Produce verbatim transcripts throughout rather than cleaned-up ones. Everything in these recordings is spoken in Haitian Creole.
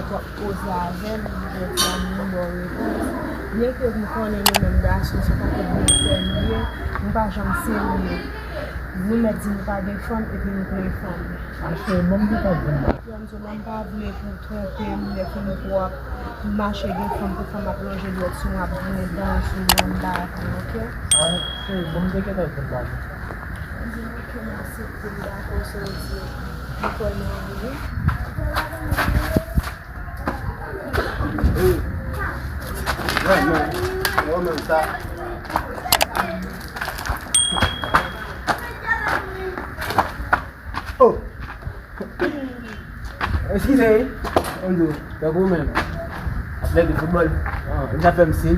W ap koze avè l, li gen fanmi, ba w repons. Byenke m konnen nou menm gason, se pa tout bèlfè nou ye, nou pa janm serye. Nou mèt di nou pa gen fanm, epi nou plen fanm. Mache, bon, m te ka di m. Frè m, lè m pa vle pou twonpe m, lè fè m twòp, m mache gen fanm pou fanm ap lonje dwèt sou mwen, ap grenn dan sou mwen, m pa vle, oke? Ah, cheri, bon, m te gentan di m pa gen fanm. Ebyen, oke, m aksepte, m dakò, sa w di. M kwè nan ou, wi. Wi. Wè, men, wè, men, sa. Oh! Eskize, wi. Mwen di w, tankou w menm. Ap lèd foutbòl. Ah, li ta fè m siy.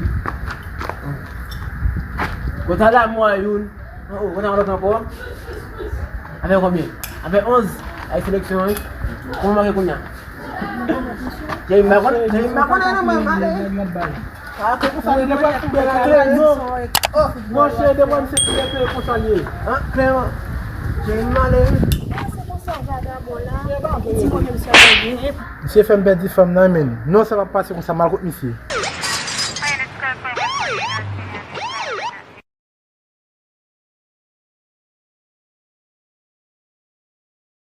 Bon, talè m wè youn. Oh, oh, konn yon lòt ankò. Avè konbyen? Avè onz. Ay seleksyon, wi. Kòman w make kounye a? Jay m pa konnen, Jay m pa konnen non, mwen, mwen. Ah, se konsa li mwen, mwen, mwen. Oh, monchè, depi m se Filipe, konsa l ye. Ah, Clément. Jay m ale, wi. Se konsa vagabon la. Li di mwen menm sèlman, wi. Misye fè m pèdi fanm nan, men. Non, sa p ap pase konsa, m al kot misye.